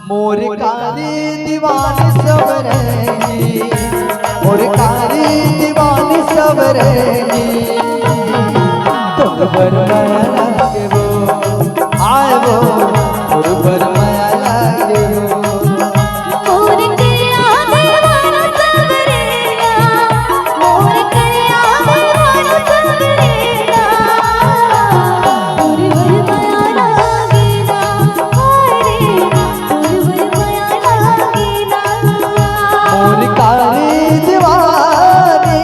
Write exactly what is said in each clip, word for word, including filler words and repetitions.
मोर कारी दीवानी सब रही, मोर कारी दीवानी सब रही, तोर बर मया लागे वो, आए वो, तोर बर मया लागे वो। मोर करिया दीवाना सब रे ना, मोर करिया दीवाना सब रे ना, तोर बर मया लागे ना, हाय रे, तोर बर मया लागे ना। मोर कारी दीवानी।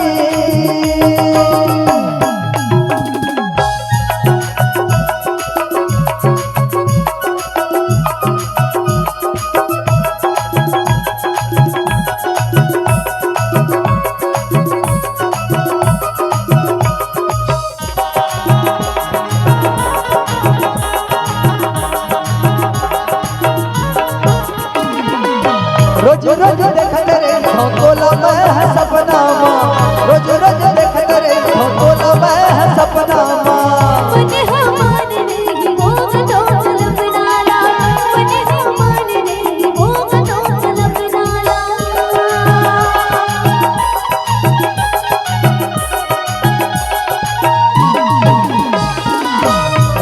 रोज रोज देखत रहिथों तोला मैं ह सपना मा, रोज रोज देखत रहिथों तोला मैं ह सपना मा। मन हमार नहीं भोग तो सपना ला, मन हमार नहीं भोग तो सपना ला।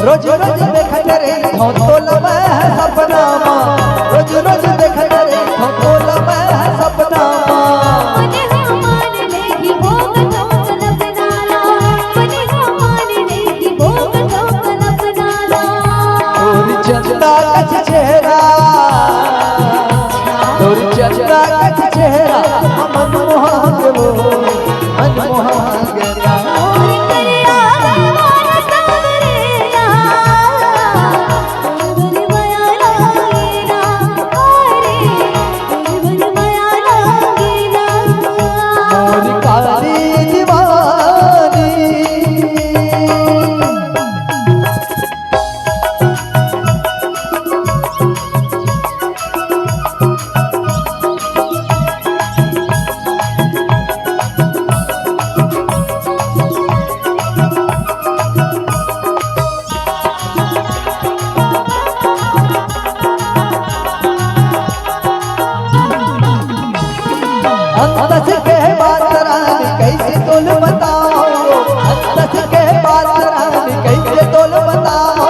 रोज रोज देखत रहिथों तोला मैं ह सपना मा, रोज रोज देखत रहिथों तोला मैं ह सपना मा। तोर चंदा कस चेहरा, तोर चंदा कस चेहरा, मन मोहा गे वो, मन मोहा गे ना। मोर कारी दीवानी। अंदस के बात रानी कइसे तोल बताओ, अंदस के बात रानी कइसे तोल बताओ।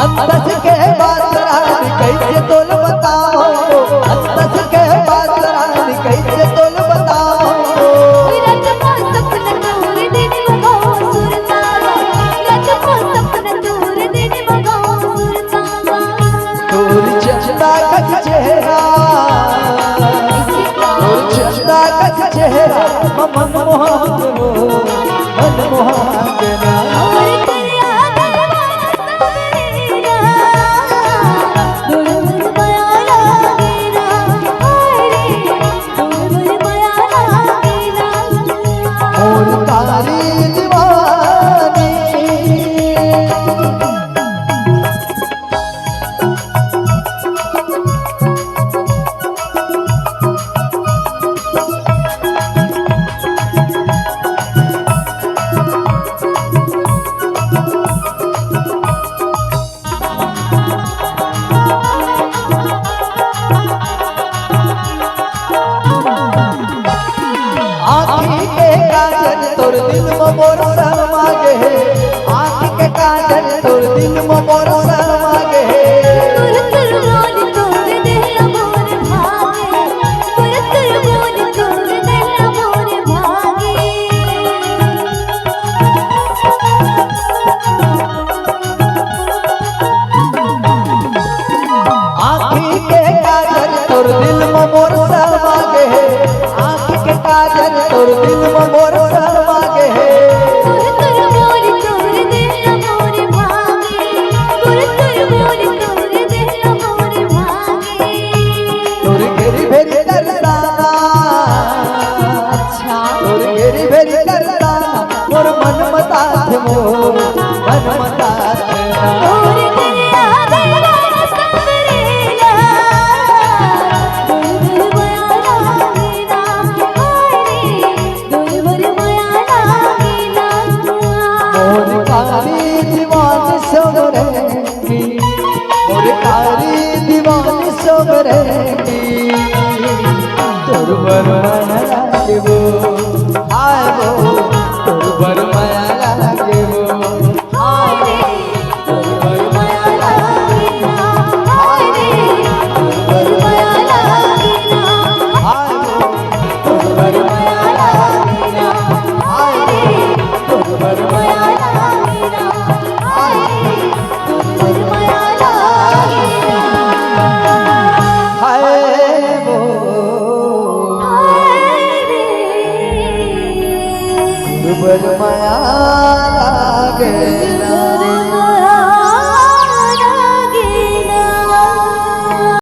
अंदस के बात रानी कइसे तोल बताओ, अंदस के बात रानी कइसे तोल बताओ। तोर चंदा कस चेहरा, तोर चंदा कस चेहरा, मन मोहा गे वो, मन मोहा गे ना। मोर कारी दीवानी। आँखी के काजर तोर दिल म मोर समा गे हे, आँखी के काजर तोर दिल म मोर समा गे हे। आँखी के काजर तोर दिल म मोर समा गे हे, आँखी के काजर तोर दिल म मोर समा गे हे। तोर घेरी भेरी दर्दाना, अच्छा। तोर घेरी भेरी दर्दाना, मोर मन मतात मोर, मन मतात ना। तारी दीवानी सोगरे की, तोर बर मन लागबो।